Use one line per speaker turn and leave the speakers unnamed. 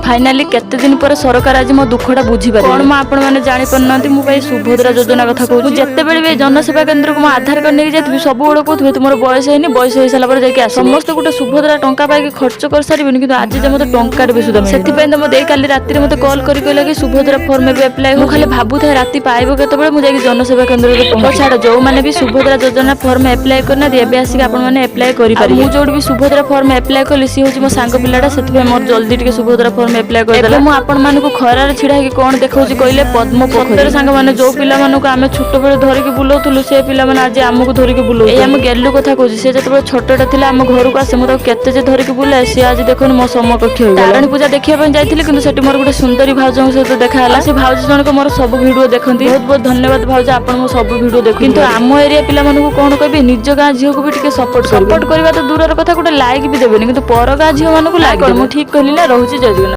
Finally କେତେ ଦିନ ପରେ ସରକାର ଆଜି ମୋ ଦୁଃଖଟା ବୁଝିପାରିଲେ। କଣ ମୁଁ ଆପଣମାନେ ଜାଣିପାରୁନାହାନ୍ତି? ମୁଁ ଭାଇ ସୁଭଦ୍ରା ଯୋଜନା କଥା କହୁଛି। ମୁଁ ଯେତେବେଳେ ବି ଜନସେବା କେନ୍ଦ୍ରକୁ ମୋ ଆଧାର କାର୍ଡ ନେଇକି ଯାଇଥିବି, ସବୁବେଳେ କହୁଥିବେ ତୁମର ବୟସ ହେଇନି, ବୟସ ହେଇସାରିଲା ପରେ ଯାଇକି ଆସିବ। ସମସ୍ତେ ଗୋଟେ ସୁଭଦ୍ରା ଟଙ୍କା ପାଇକି ଖର୍ଚ୍ଚ କରିସାରିବେନି, କିନ୍ତୁ ଆଜି ଯେ ମତେ ଟଙ୍କାଟେ ବି ସୁଦ୍ଧା ମିଳିନି। ସେଥିପାଇଁ ତ ମୋ ଦେଇ କାଲି ରାତିରେ ମତେ କଲ୍ କରି କହିଲା କି ସୁଭଦ୍ରା ଫର୍ମ ଏବେ ଆପ୍ଲାଏ। ମୁଁ ଖାଲି ଭାବୁଥାଏ ରାତି ପାଇବ କେତେବେଳେ ମୁଁ ଯାଇକି ଜନସେବା କେନ୍ଦ୍ରରେ ପହଞ୍ଚି। ଛାଡ଼, ଯୋଉମାନେ ବି ସୁଭଦ୍ରା ଯୋଜନା ଫର୍ମ ଆପ୍ଲାଏ କରିନାହାନ୍ତି, ଏବେ ଆସିକି ଆପଣମାନେ ଆପ୍ଲାଏ କରିପାରିବେ। ମୁଁ ଯୋଉଠି ବି ସୁଭଦ୍ରା ଫର୍ମ ଆପ୍ଲାଏ କଲି, ସିଏ ହଉଛି ମୋ ସାଙ୍ଗ ପିଲାଟା। ସେଥିପାଇଁ ମୋର ଜଲ୍ଦି ଟିକେ ସୁଭଦ୍ରା ଫର୍ମ ଆପ୍ଲାଏ କରିଦେଲା। ମୁଁ ଆପଣମାନଙ୍କୁ ଖରାରେ ଛିଡ଼ା ହେଇକି କଣ ଦେଖାଉଛି କହିଲେ? ପଦ୍ମ ପୋଖରୀ। ସାଙ୍ଗମାନେ, ଯୋଉ ପିଲାମାନଙ୍କୁ ଆମେ ଛୋଟବେଳେ ଧରିକି ବୁଲଉଥିଲୁ, ସେ ପିଲାମାନେ ଆଜି ଆମକୁ ଧରିକି ବୁଲଉ। ଏଇ ଆମ ଗେଲୁ କଥା କହୁଛି। ସେ ଯେତେବେଳେ ଛୋଟଟା ଥିଲା, ଆମ ଘରକୁ ଆସେ, ମୁଁ ତାକୁ କେତେ ଯେ ଧରିକି ବୁଲାଏ। ସିଏ ଆଜି ଦେଖୁନ ମୋ ସମକକ୍ଷ ହେଇଗଲା। ତାରିଣୀ ପୂଜା ଦେଖିବା ପାଇଁ ଯାଇଥିଲି, କିନ୍ତୁ ସେଠି ମୋର ଗୋଟେ ସୁନ୍ଦରୀ ଭାଉଜଙ୍କ ସହିତ ଦେଖା ହେଲା। ସେ ଭାଉଜ ଜଣକ ମୋର ସବୁ ଭିଡିଓ ଦେଖନ୍ତି। ବହୁତ ବହୁତ ଧନ୍ୟବାଦ ଭାଉଜ, ଆପଣ ମୋ ସବୁ ଭିଡିଓ ଦେଖନ୍ତି। କିନ୍ତୁ ଆମ ଏରିଆ ପିଲାମାନଙ୍କୁ କଣ କହିବି? ନିଜ ଗାଁ ଝିଅକୁ ବି ଟିକେ ସପୋର୍ଟ କରିବା ତ ଦୂରର କଥା, ଗୋଟେ ଲାଇକ୍ ବି ଦେବେନି, କିନ୍ତୁ ପର ଗାଁ ଝିଅ ମାନଙ୍କୁ ଲାଇକ୍। ମୁଁ ଠିକ କହିଲି ନା? ରହୁଛି, ଜୟ ଜଗନ୍ନାଥ।